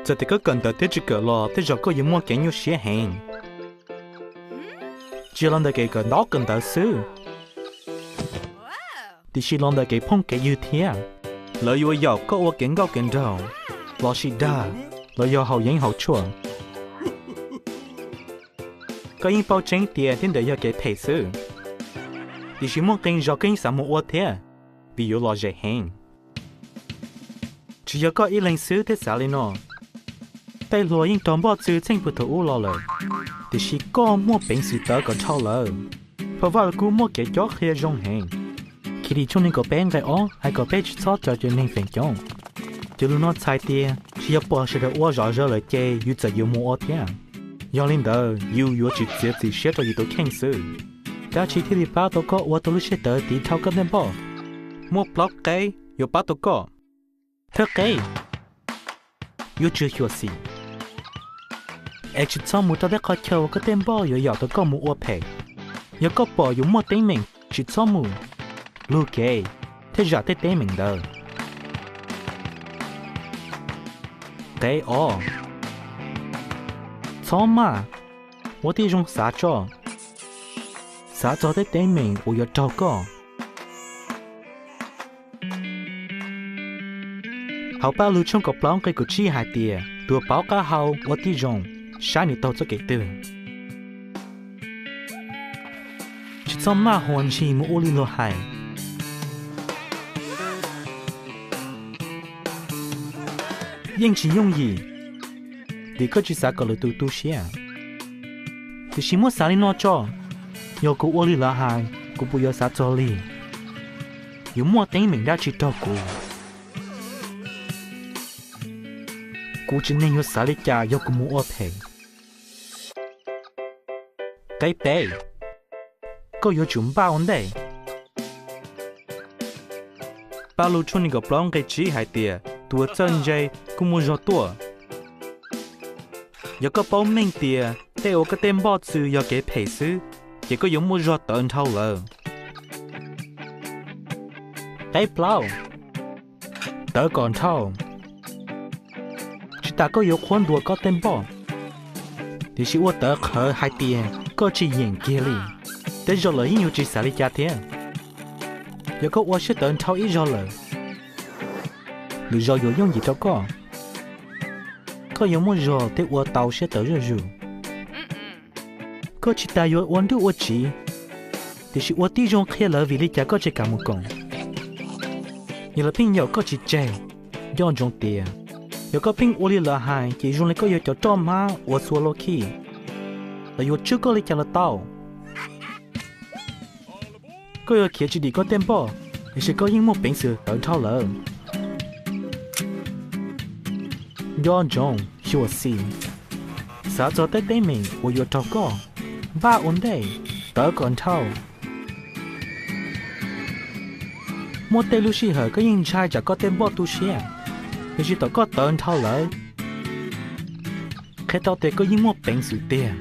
Txawm tias koj kawm ntawv thiab tsis kawm los tej zaum koj yuav muaj kev nyuaj siab heev. Tsis yog los ntawm kev kawm ntaub kawm ntawv xwb, tiam sis los ntawm kev phooj kev ywg thiab. Lawv yuav yaum koj ua kev nkauj kev nraug, los sis dag, los yog haus yeeb haus tshuaj. Koj yeej paub tseeb tias tej ntawd yog kev phem xwb, tiam sis muaj qee zaus koj yeej xav mus ua thiab, vim yuav lom zem heev. Tsis yog koj ib leeg xwb thiaj xav li no. Tej hluas yeej raug npoj txwv txheej pw thaum ub los lawm, tiam sis koj muaj peev xwm tawv kom dhau lawv. Phau Vaj Lug Kub muaj kev cob qhia zoo heev. Khiav Dim tshooj nees nkaum peb nqe ob hais kom peb tsis txhob tso cov neeg feem coob. Cov lus no txhais tias tsis yog pom sawv daws ua zom zaws lawm ces yus txawm yuav mus ua thiab. Yog li ntawd yus yuav tsis txiav txim siab rau yus tus kheej xwb. Dab tsi thiaj li pab tau koj ua tau lub siab tawv tiv dhau koj tej npoj? Muaj plaub qeb yuav pab tau koj. Thawj qeb, yuav tsum xyuam xim es tsis txhob mus rau tej qhov chaw uas koj tej npoj yuav yaum tau koj mus ua phem. Yog koj pom yus muaj teeb meem tsis txhob mus, lug kev thiab zam tej teeb meem ntawd. Qeb ob, txhob maj, ua tib zoo xav tso, xav txog tej teeb meem uas yuav raug koj. Hauv Paj Lug tshooj kaum plaub nqe kaum tsib hais tias tus paub qab hau ua tib zoo, saib nws taug txoj kev twg. Tsis txhob maj huas ntshis mus ua li luag hais. Yeej tsis yooj yim, vim koj tsis xav kom lwm tus tu siab. Tiam sis muab xav li no tso, yog kuv ua li lawv hais, kuv puas yuav xav txog li? Yuav muaj teeb meem dab tsi raug kuv? Kuv tsev neeg yuav xav li cas yog kuv mus ua phem? Qeb peb, koj yuav tsum npaj ua ntej. Paj Lug tshooj nees nkaum plaub nqe tsib hais tias tus uas txawj ntse kuj muaj zog tuaj. Yog koj paub meej tias tej uas koj tej npoj txwv yog kev phem xwb, ces koj yuav muaj zog tawv nrhau lawv. Qeb plaub, tawv kom nrhau. Tsis tas koj yuav qhuab ntuas koj tej npoj, tiam sis ua tawv qhawv hais tias koj tsis yeem kiag li. Tej zaum lawv yeej yuav tsis xav li cas thiab. Yog koj ua siab tawv nrhau ib zaug lawm, lwm zaus yuav yooj yim rau koj. Koj yuav muaj zog thiab ua tau siab tawv zuj zus. Koj tsis tas yuav ua nruj ua tsiv, tiam sis ua tib zoo qhia lawv vim li cas koj tsis kam mus koom. Yog lawv pheej yaum koj tsis tseg, nco ntsoov tias yog koj pheej ua li lawv hais ces zoo li koj yog cov roj hmab uas txhua low key, lawv yuav tswj koj li cas los tau. Koj yuav khiav tsis dim koj tej npoj, tiam sis koj yeej muaj peev xwm tawv nrhau lawv. Nco ntsoov, xyuam xim, xav txog tej teeb meem uas yuav raug koj, npaj ua ntej, tawv kom nrhau. Muaj tej lub sij hawm koj yeej ntshai tsam koj tej npoj tu siab, tiam sis thaum koj tawv nrhau lawv, qhia tau tias koj yeej muaj peev xwm tiag.